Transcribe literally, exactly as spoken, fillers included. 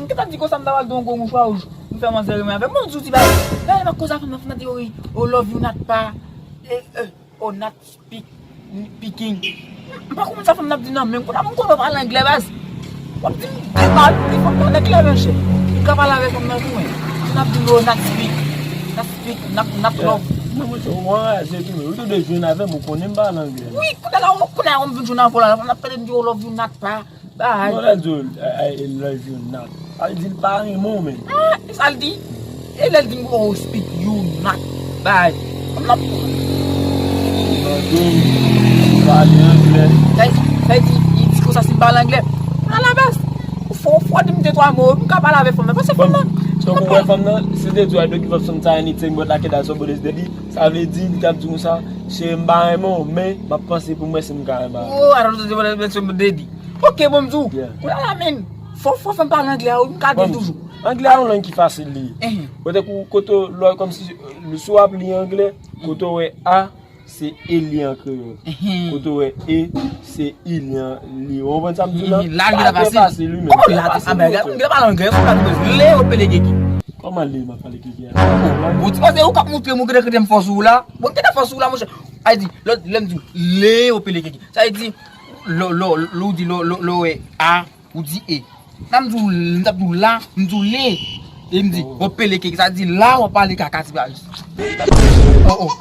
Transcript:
M te ta di konsa m ta pral di yon gwo mouchwa wouj. M fè manzè renmen avè m. Bon, m di w ti bagay. Lè m ap koze a fanm nan, fanm nan di, "Oh, oh, love you, Nat pa. Eh, eh, oh, Nat speak, speaking." M pa konprann sa fanm nan ap di nan, men kounye a m konn pa pale anglè, baz. W ap di m de pawòl, li fanm nan anglè, monchè. M ka pale avè fanm nan pou mwen. Fanm nan ap di m, "Oh, Nat speak. Nat speak, Nat, Nat love." Mwen, mwen, se ou anraje tou, men ou tou de jwenn avè m, ou konnen m pale anglè. Wi, kounye a la, kounye a, w ap vin jwenn avè w la, fanm nan ap pale m di, "Oh, love you, Nat pa." Bay. Non, lè l di w, I, I love you, Nat. Sa vle di l pa renmen w, men. Ah, e sa l di? E lè l di m, "Oh, speak you, Nat." Bay. Fanm nan. Tande, pale anglè. Sa, sa vle di, li di konsa si m pale anglè. Ala baz, fò, fò di m de twa mo, m ka pale avè fanm nan. Paske fanm nan. Tankou wè fanm nan, si te di, "I don't give up sometimes, anything, but I can die somebody's daddy." Sa vle di, li t ap di konsa, "Cheri, m pa renmen w, men m ap panse pou m wè si m ka renmen w." Oh, I don't give up somebody's daddy. Ok, bon, m di w. Yeah. Kounye a la, men, fò, fò fè m pale anglè a, wi, m ka di l toujou. Anglè a yon lang ki fasil li ye. Kote kou, kote w, lè w kòmsi, si w ap li anglè, kote w wè A, se E li an kreyòl. Kote w wè E, se I li an, li. Ou konprann sa m di w la? La, li la fasil. Fasil, wi, men. Kòman la, fasil, a, bagay, m gen pale anglè, m ka di, le o pele keke. Kòman le m ap pale keke a? Bon, ti pase ou k ap montre m, ou gentan krete m fò sou ou la. Bon, m gentan fò sou ou la, monchè. Ay di, lè, lè m di w, le o pele keke. Sa vle di, lè, lè, lè ou di, lè, lè, lè w wè A, ou di E. Nan m di w, m t ap di w la, m di w le. E m di, o pele keke, sa di la w ap pale kaka ti bagay. Oh, oh.